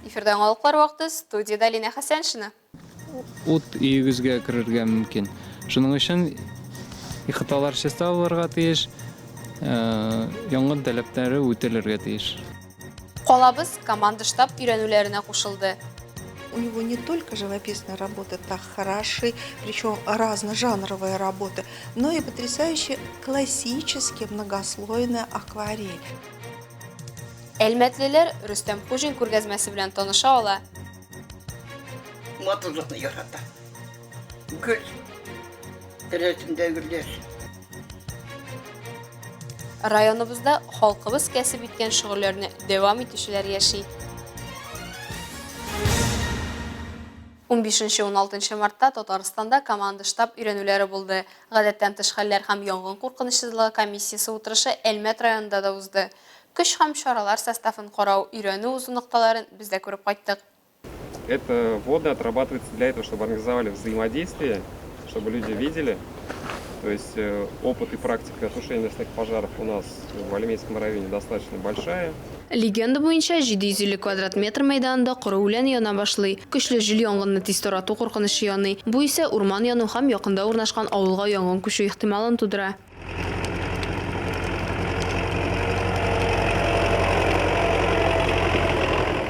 Эфирда яңалыклар вакыты, студиядә Линә Хәсәншина. Ут өегезгә керергә мөмкин. Шуның өчен ихаталар чиста булырга тиеш, янгын таләпләре үтәлергә тиеш. Калабыз команда штаб өйрәнүләренә кушылды. У него не только живописные работы так хороши, причем разножанровые работы, но и потрясающе классические многослойная акварель. Әлмәтлеләр Рөстәм Хуҗин күргәзмәсе белән таныша ала. Матурлыкны ярата. Гөл. Рәсемдә гөлләр. Районыбызда халкыбыз кәсеп иткән шөгыльләрне дәвам итүчеләр яши. 15-16 мартта Татарстанда команда штаб өйрәнүләре булды. Гадәттән тыш хәлләр һәм янгын куркынычсызлыгы комиссиясе утырышы Әлмәт районында да узды. Көч һәм чаралар составын карау, өйрәнү узу нокталарын без дә күреп кайттык. Это вводная отрабатывается для этого, чтобы организовали взаимодействие, чтобы люди видели. То есть опыт и практика тушения лесных пожаров у нас в Альметьевском районе достаточно большая. Легенда буенча, 750 квадрат метр мәйданында коры үлән яна башлый. Көчле җил янгынны тиз тарату куркынычы яный. Бу исә урман яну һәм якында урнашкан авылга янгын күчү ихтималын тудыра.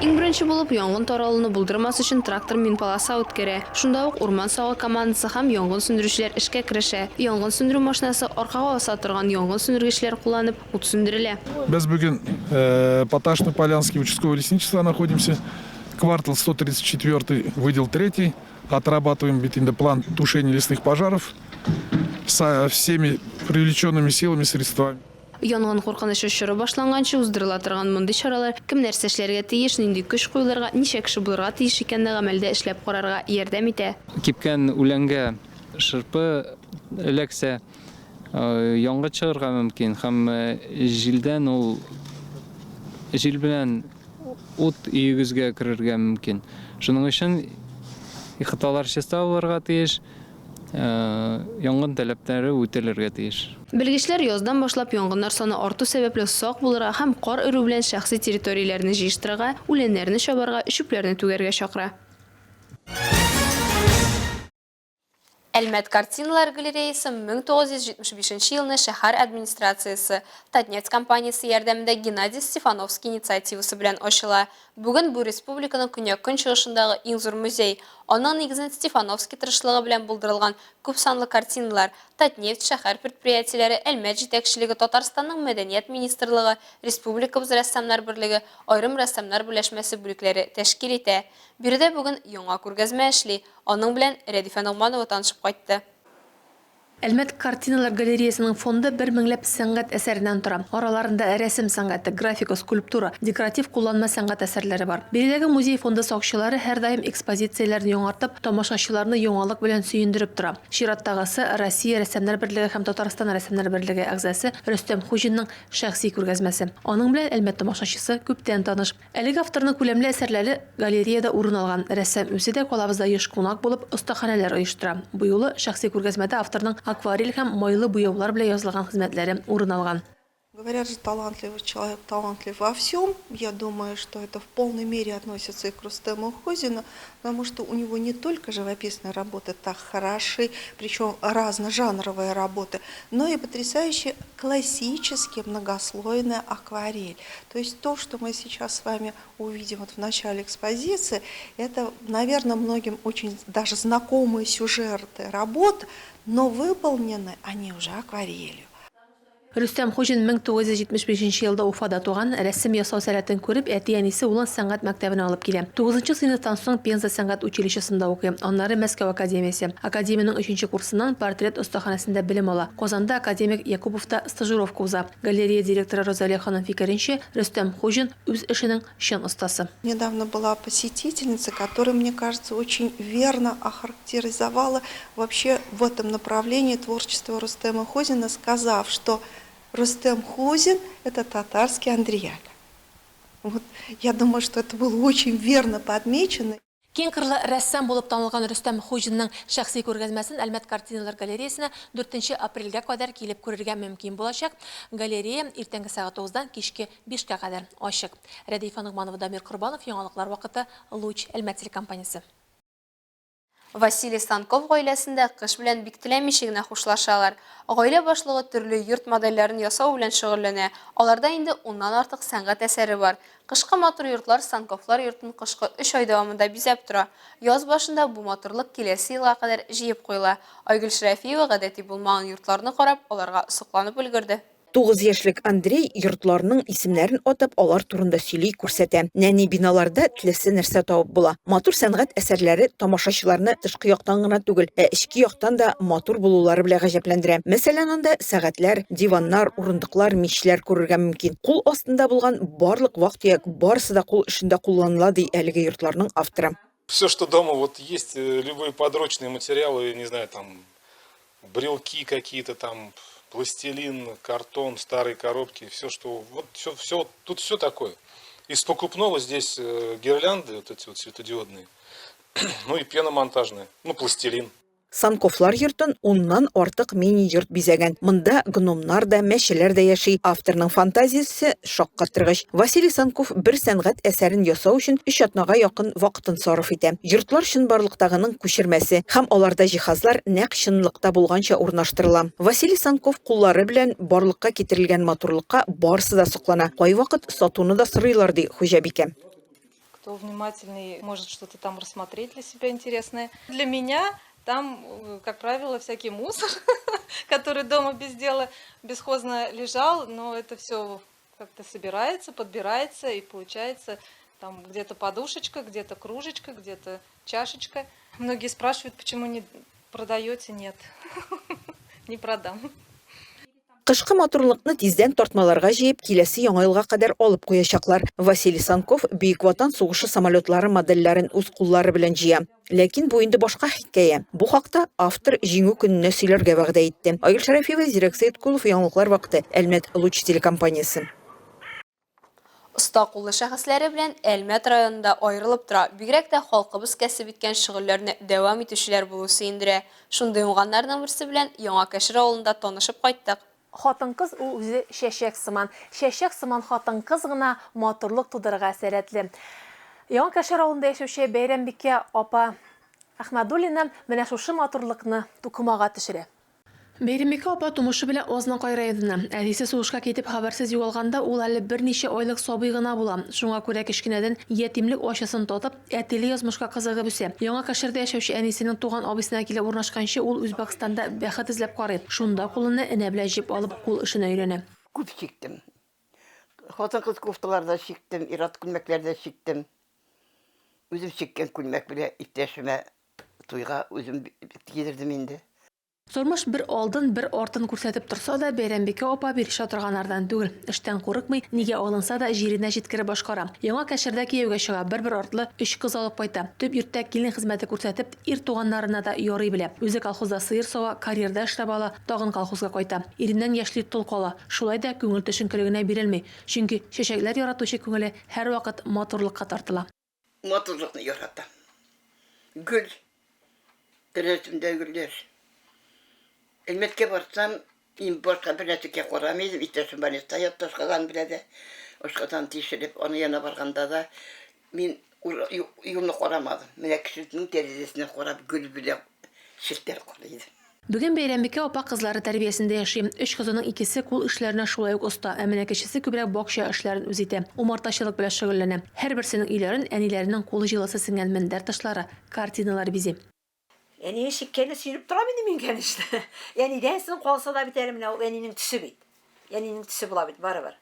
Иң беренче булып, янгын таралуны булдырмас өчен трактор минполоса үткәрә. Шунда ук урман сагы командасы һәм янгын сүндерүчеләр эшкә керешә. Янгын сүндерү машинасы аркага аса торган янгын сүндергечләр кулланып, ут сүндерелә. Без бүген Поташно-Полянский участковое лесничество находимся. Квартал 134, выдел 3. Отрабатываем бит инде план тушения лесных пожаров со всеми привлеченными силами, средствами. Янгын куркынычы чоры башланганчы уздырыла торган мондый чаралар кем нәрсә эшләргә тиеш, нинди көч куелырга, ничә кеше булырга тиеш икәнне гамәлдә эшләп карарга ярдәм итә. Кипкән үләнгә шырпы эләксә, янгын чыгарга мөмкин һәм җилдән ул җил белән ут өегезгә керергә мөмкин. Шуның өчен ихаталар чиста булырга тиеш, янгын таләпләре үтәлергә тиеш. Белгечләр яздан башлап янгыннар саны арту сәбәпле сак булырга һәм кар эрү белән шәхси территорияләрне җыештырырга, үләннәрне чабарга, чүпләрне түгәргә чакыра. Әлмәт картиналар галереясы 1975 елны шәһәр администрациясе, Татнефть компаниясе ярдәмендә Геннадий Стефановский инициативасы белән ачыла. Бүген бу республиканың көньяк-көнчыгышындагы иң зур музей. Аның нигезен Стефановский тырышлыгы белән булдырылган күпсанлы картиналар, Татнефть шәһәр предприятиеләре, Әлмәт җитәкчелеге, Татарстанның Мәдәният министрлыгы, республикабыз Рәссамнар берлеге, аерым рәссамнар берләшмәсе бүлекләре тәшкил итә. Биредә бүген яңа күргәзмә эшли. Аның белән Рәдифә Ногманова танышып кайтты. Әлмәт картиналар галереясының фонды бер меңләп сәнгать әсәреннән тора. Араларында рәсем сәнгате, графика, скульптура, декоратив-кулланма сәнгать әсәрләре бар. Биредәге музей фонды сакчылары һәрдаим экспозицияләрне яңартып, тамашачыларны яңалык белән сөендереп тора. Чираттагысы, Россия Рәссамнар берлеге һәм Татарстан Рәссамнар берлеге әгъзасы Рөстәм Хуҗинның шәхси күргәзмәсе. Аның белән Әлмәт тамашачысы күптән таныш. Әлеге авторның күләмле әсәрләре галереяда урын алган. Рәссам үзе дә калабызда еш кунак булып, остаханәләр оештыра. Бу юлы шәхси күргәзмәдә авторның акварель һәм майлы буяулар белән язылган хезмәтләре урын алган. Говорят же, талантливый человек талантлив во всем. Я думаю, что это в полной мере относится и к Рустему Хозину, потому что у него не только живописные работы так хороши, причем разножанровые работы, но и потрясающе классические многослойная акварель. То есть то, что мы сейчас с вами увидим вот в начале экспозиции, это, наверное, многим очень даже знакомые сюжеты работ, но выполнены они уже акварелью. Рөстәм Хуҗин 1975 елда Уфада туган, рәсем ясау сәләтен күреп, әти-әнисе улын сәнгать мәктәбенә алып килә. Тугызынчы сыйныфтан соң Пенза сәнгать училищесында укый, аннары Мәскәү академиясе. Академиянең өченче курсыннан портрет остаханәсендә белем ала. Казанда академик Якуповта стажировка уза. Галерея директоры Розалия ханым фикеренчә, Рөстәм Хуҗин, үз эшенең чын остасы. Недавно была посетительница, которая, мне кажется, очень верно охарактеризовала вообще в этом направлении творчество Рустема Хозина, сказав, что Рустем Хозин – это татарский Андреяль. Вот, я думаю, что это было очень верно подмечено. Киң кырлы рәссам булып танылган Рөстәм Хуҗинның шәхси күргәзмәсен Әлмәт картиналар галереясенә дүртенче апрельгә кадәр килеп күрергә мөмкин булачак. Галерея иртәнге сәгать тугыздан кичке бишкә кадәр ачык. Рәдифә Ногманова, Дамир Корбанов, Яңалыклар вакыты, Луч, Әлмәт телекомпаниясе. Василий Станков гаиләсендә кыш белән бик теләмичә генә хушлашалар. Гаилә башлыгы төрле йорт модельләрен ясау белән шөгыльләнә, аларда инде уннан артык сәнгать әсәре бар. Кышкы матур йортлар Станковлар йортын кышкы өч ай дәвамында бизәп тора. Яз башында бу матурлык киләсе елга кадәр җыеп куела. Айгөл Шәрәфиева гадәти булмаган йортларны карап, аларга сокланып өлгерде. 9 яшьлек Андрей йортларның исемнәрен атап, алар турында сөйли, күрсәтә. Нәни биналарда теләсә нәрсә табып була. Матур сәнгать әсәрләре тамашачыларны тышкы яктан гына түгел, ә эчке яктан да матур булулары белән гаҗәпләндерә. Мәсәлән, анда сәгатьләр, диваннар, урындыклар, мичләр күрергә мөмкин. Кул астында булган барлык вак-төяк барысы да кул эшендә кулланыла, ди әлеге йортларның авторы. Все, что дома вот есть, э, любые подручные материалы, не знаю, там брелки какие-то там, пластилин, картон, старые коробки, все, что, вот все, все, тут все такое. Из покупного здесь э, гирлянды вот эти вот светодиодные, ну и пеномонтажные, ну пластилин. Санковлар йортын уннан артык мини-йорт бизәгән. Монда гномнар да, мәчеләр дә яши. Авторның фантазиясе шаккатыргыч. Василий Санков бер сәнгать әсәрен ясау өчен өч атнага якын вакытын сарыф итә. Йортлар чынбарлыктагының күчермәсе һәм аларда җиһазлар нәкъ чынлыкта булганча урнаштырыла. Василий Санков куллары белән барлыкка китерелгән матурлыкка барысы да соклана. Кайвакыт сатуны да сорыйлар, ди хуҗабикә. Кто внимательный, может что-то там рассмотреть для себя интересное. Для меня там, э, как правило, всякий мусор, который дома без дела, бесхозно лежал, но это все как-то собирается, подбирается и получается там где-то подушечка, где-то кружечка, где-то чашечка. Многие спрашивают, почему не продаете? Нет, не продам. Кышкы матурлыкны тиздән тартмаларга җыеп, киләсе Яңа елга кадәр алып куячаклар. Василий Санков Бөек Ватан сугышы самолетлары модельләрен үз куллары белән җыя. Ләкин бу инде башка хикәя. Бу хакта автор Җиңү көненә сөйләргә вәгъдә итте. Айгөл Шәрәфиева, Зирәк Сәеткулов, Яңалыклар вакыты, Әлмәт, Луч телекомпаниясе. Оста куллы шәхесләре белән Әлмәт районы да аерылып тора. Бигрәк тә халкыбыз кәсеп иткән шөгыльләрне дәвам итүчеләр булу сөендерә. Шундый уңганнарның берсе белән Яңа Кәшер авылында танышып кайттык. Хатын-кыз ул үзе чәчәк сыман. Чәчәк сыман хатын-кыз гына матурлык тудырырга сәләтле. Яңа Кәшер авылында яшәүче Бәйрәмбикә апа Әхмәдуллина менә шушы матурлыкны тукымага төшерә. Бәйрәмбикә апа тумышы белән Азнакай районыннан. Әтисе сугышка китеп хәбәрсез югалганда, ул әле берничә айлык сабый гына була. Шуңа күрә кечкенәдән ятимлек ачысын татып, әтиле язмышка кызыгып үсә. Яңа Кәшердә яшәүче әнисенең туган абыйсына килеп урнашканчы, ул Үзбәкстанда бәхет эзләп карый. Шунда кулына энә белән җеп алып, кул эшенә өйрәнә. Күп чиктем. Хатын-кыз кофталары да чиктем, ир-ат күлмәкләре дә чиктем. Үзем чиккән күлмәк белән иптәшемә Туйга үзем кидердем инде. Тормыш бер алдын, бер артын күрсәтеп торса да, Бәйрәмбикә апа бирешә торганнардан түгел. Эштән курыкмый, нигә алынса да, җиренә җиткереп башкара. Яңа Кәшердә кияүгә чыга, бер-бер артлы өч кыз алып кайта. Төп йортта килен хезмәте күрсәтеп, ир туганнарына да ярый белә. Үзе колхозда сыер сава, карьерда эшләп ала, тагын колхозга кайта. Иреннән яшьли тол кала. Шулай да күңел төшенкелегенә бирелми. Чөнки чәчәкләр яратучы күңеле һәрвакыт матурлыкка тартыла. Матурлыкны яратам. Гөл. Тәрәземдә гөлләр. Әлмәткә барсам, мин башка бер нәрсәгә карамый идем. Иптәшем больниста ятты, ашказан белә дә. Ашказан тишелеп, аны янына барганда да мин юлны карамадым. Менә кешенең тәрәзәсенә карап, гөл белән челтәр карый идем. Бүген Бәйрәмбикә апа кызлары тәрбиясендә яши. Өч кызының икесе кул эшләренә шулай ук оста, ә менә кечесе күбрәк бакча эшләрен үз итә, умартачылык белән шөгыльләнә. Һәрберсенең өйләрен әниләренең кул җылысы сеңгән мендәр тышлары, картиналар бизи. Әнинең чиккәне сөенеп торам инде мин, конечно. Әнидән соң калса да бит әле менә ул әнинең төсе бит. Әнинең төсе була бит барыбер.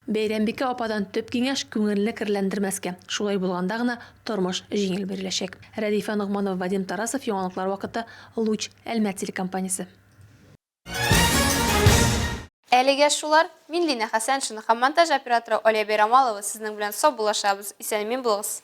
Бәйрәмбикә ападан төп киңәш, күңелне керләндермәскә. Шулай булганда гына тормыш җиңел биреләчәк. Рәдифә Ногманова, Вадим Тарасов, Яңалыклар вакыты, Луч, Әлмәт телекомпаниясе. Әлегә шулар. Мин Линә Хәсәншина һәм монтаж операторы Алия Бәйрамалова сезнең белән саубуллашабыз. Исән-имин булыгыз.